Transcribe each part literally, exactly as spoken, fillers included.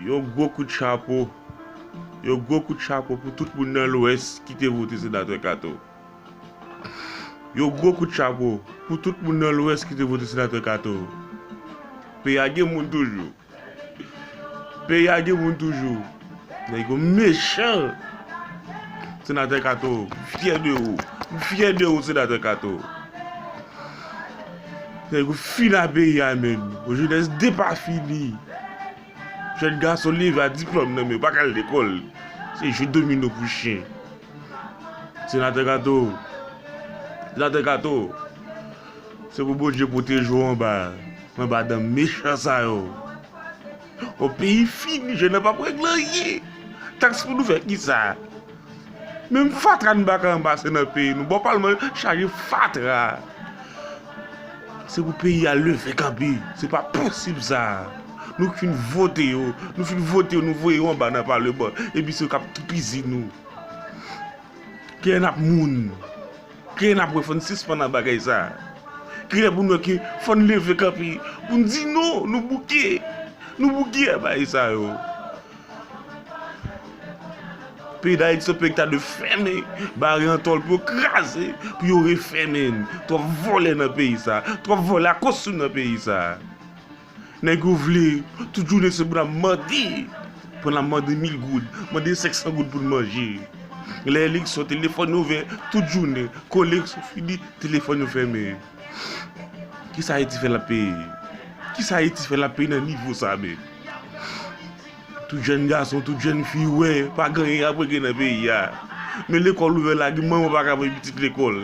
Yon gwo kout chapo. Yon gwo kout chapo pou tout moun nan Lwès ki te vote Senatè Kato. Yon gwo kout chapo pou tout moun nan Lwès ki te vote Senatè Kato. Peyi a gen moun toujou. Peyi a gen moun toujou. Nèg yo mechan. Senatè Kato, m fyè de ou. M fyè de ou, Senatè Kato. Nèg yo fini a peyi a menm. Yon jenès depafini. Jèn gason leve a diplòm nan men, pa ka al lekòl. Se jwe domino pou chen. Senatè Kato. Senatè Kato. Se pou Bondye pwoteje w anba, anba dan mechan sa yo. O peyi fini, jèn nan p ap regle anyen. Taks pou nou fè kisa? Menm fatra nou pa ka ranmase nan peyi nou. Bò palman chaje fatra. Se pou peyi a leve kanpe. Se pa posib sa. Nou fin vote yo. Nou fin vote yo, nou voye yo anba nan paleman. Epi se yo k ap toupizi nou. Kilè n ap moun? Kilè n ap wè fò n sispann ak bagay sa? Kilè pou n wè ke fò n leve kanpe pou n di non, nou bouke. Nou bouke a bagay sa yo. Peyi Dayiti se yon peyi ki ta dwe fèmen, bare antò l pou yo kraze, pou yo refèmen. Twòp vòlè nan peyi sa, twòp vòlè ak kostim nan peyi sa. Nèg yo vle tout jounen se pou n ap mande, pou n ap mande mil goud, mande senk san goud pou n manje. Lè eleksyon, telefòn yo ouvè tout jounen, kou eleksyon fini, telefòn yo fèmen. Kisa Ayiti fè l ap peye? Kisa Ayiti fè l ap peye nan nivo sa menm? Tout jèn gason, tout jèn fi wè pa gen anyen y ap regle nan peyi a. Men lekòl ouvè la, gen manman pa ka voye pitit lekòl.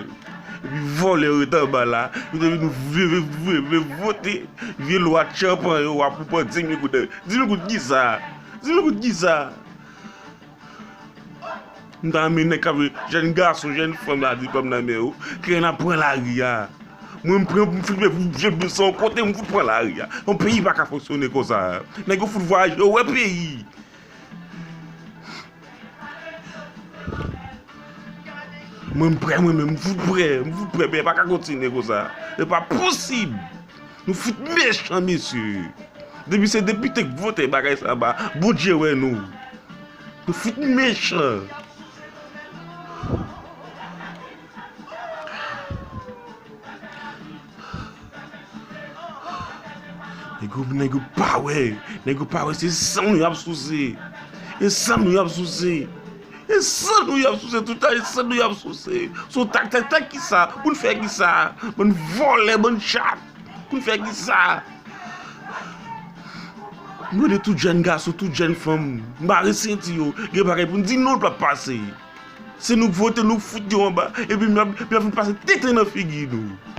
Epi vòlè yo ret anba la, yo te vin vle, vle, vle, vle vote vye lwa tchanpan yo, w ap pou pran dis mil goud. Dis mil goud kisa? Dis mil goud kisa? M ta renmen nèg k ap jèn gason, jèn fanm la, diplòm nan men yo, ke n ap pran lari a. Mwen, m pran, m fin met vye blis an kote, m fout pran lari a. Yon peyi pa ka fonksyone konsa. Nèg yo fout vwayaje, yo wè peyi. Mwen, m prè, mwen menm, m fout prè, m fout prè, peyi a pa ka kontinye konsa. Se pa posib. Nou fout mechan, mesye. Depi se depite k vote bagay sa ba, Bondye wè nou. Nou fout mechan. Nèg yo, nèg yo pa wè, nèg yo pa wè, se san nou y ap souse. E san nou y ap souse. E san nou y ap souse, toutan e san nou y ap souse. Sou tak, tak, tak, kisa? Pou n fè kisa? Bann vòlè, bann chat. Pou n fè kisa? M mande tout jèn gason, tout jèn fanm, bare senti yo, gen bagay pou n di non, l p ap pase. Se nou k vote, nou fout yo anba, epi m ap, m ap fin pase tenten nan figi nou.